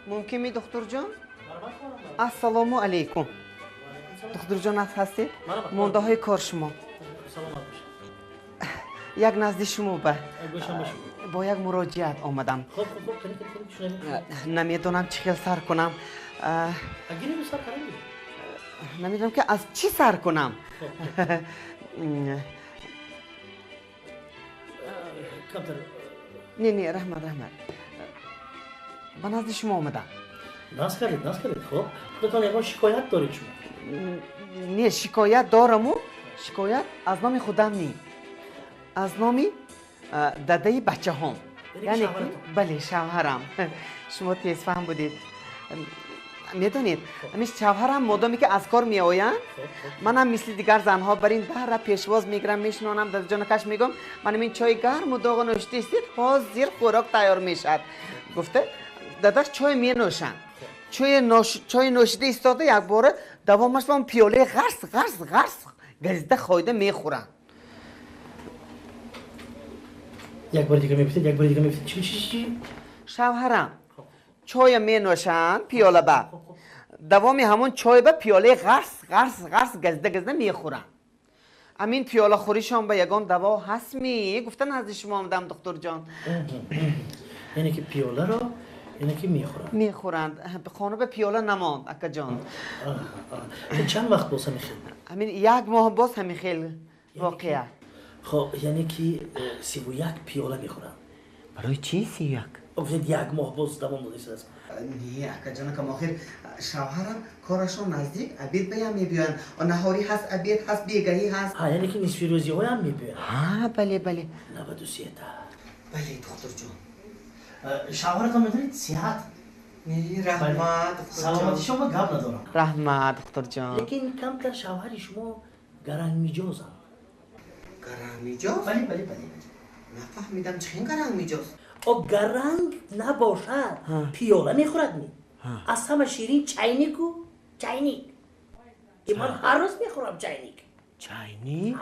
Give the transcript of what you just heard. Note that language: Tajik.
Мумкин ми, духтурҷон? Ассалому алайкум. Духтурҷон, ҳастед? Мондаҳои кор шумо. Саломат бошед. Як назди шумо бо як муроҷиат омадам. Намедонам чӣ хел сар кунам. Намедонам ки аз чӣ сар кунам. Не, не, раҳмат, раҳмат. Ба назди шумо омадам. Наз кардед, наз кардед. Хуб, худатон ягон шикоят доред шумо? Не, шикоят дораму, шикоят аз номи худам не, аз номи дадаи бачаҳом. Яъне ки бале, шавҳарам. Шумо тезфаҳм будед. Медонед, ҳамин шавҳарам модоме ки аз кор меоянд, манам мисли дигар занҳо бар ин баҳра пешвоз мегирам, мешинонам, дадаҷонакаш мегӯям, ман ин чойи гарму доғу нӯшидистед, ҳозир хӯрок тайёр мешавад. Гуфта, дадаш чой менӯшанд. Чой нӯшида истода якбора давомаш ба он пиёлаи ғарс ғарс ғарс газида хойда мехӯранд. Як бори дига мепурсед, як бори дига мепурсед. Чӣ, чӣ, чӣ? Шавҳарам чоя менӯшанд пиёла ба. Давоми ҳамон чой ба пиёлаи ғарс ғарс ғарс газида газида мехӯранд. Амин пиёлахӯришон ба ягон даво ҳастми? Гуфта назди шумо омадам, духтурҷон. Яъне ки пиёларо яъне ки мехӯранд. Мехӯранд. Хона ба пиёла намонд, акаҷон. Чанд вақт боз ҳамин хел? Ҳамин як моҳ боз ҳамин хел воқеа. Хоб, яъне ки 31 пиёла мехӯранд. Барои чӣ 31? Гуфтед як моҳ боз давом додааст. Не, акаҷонакам, охир шавҳарам корашон наздик, обед баям мебиёянд. Наҳорӣ ҳаст, обед ҳаст, бегаҳӣ ҳаст. Ҳа, яъне ки нисфи рӯзиҳоям мебиёянд. Ҳа, бале, бале. 93-та. Бале, духтурҷон. Шавҳаратон медонед сиҳат? Не, раҳмат, духтурҷон. Саломати шумо гап надорам. Раҳмат, духтурҷон. Лекин камтар шавҳари шумо гарангмиҷозанд. Гарангмиҷоз? Бале, бале, бале. Нафаҳмидам, чӣ хел гарангмиҷоз? О, гаранг набошад, пиёла мехӯрад ми. Аз ҳама ширин чайнику, чайник. Ки ман ҳар рӯз мехӯрам чайник. Чайник?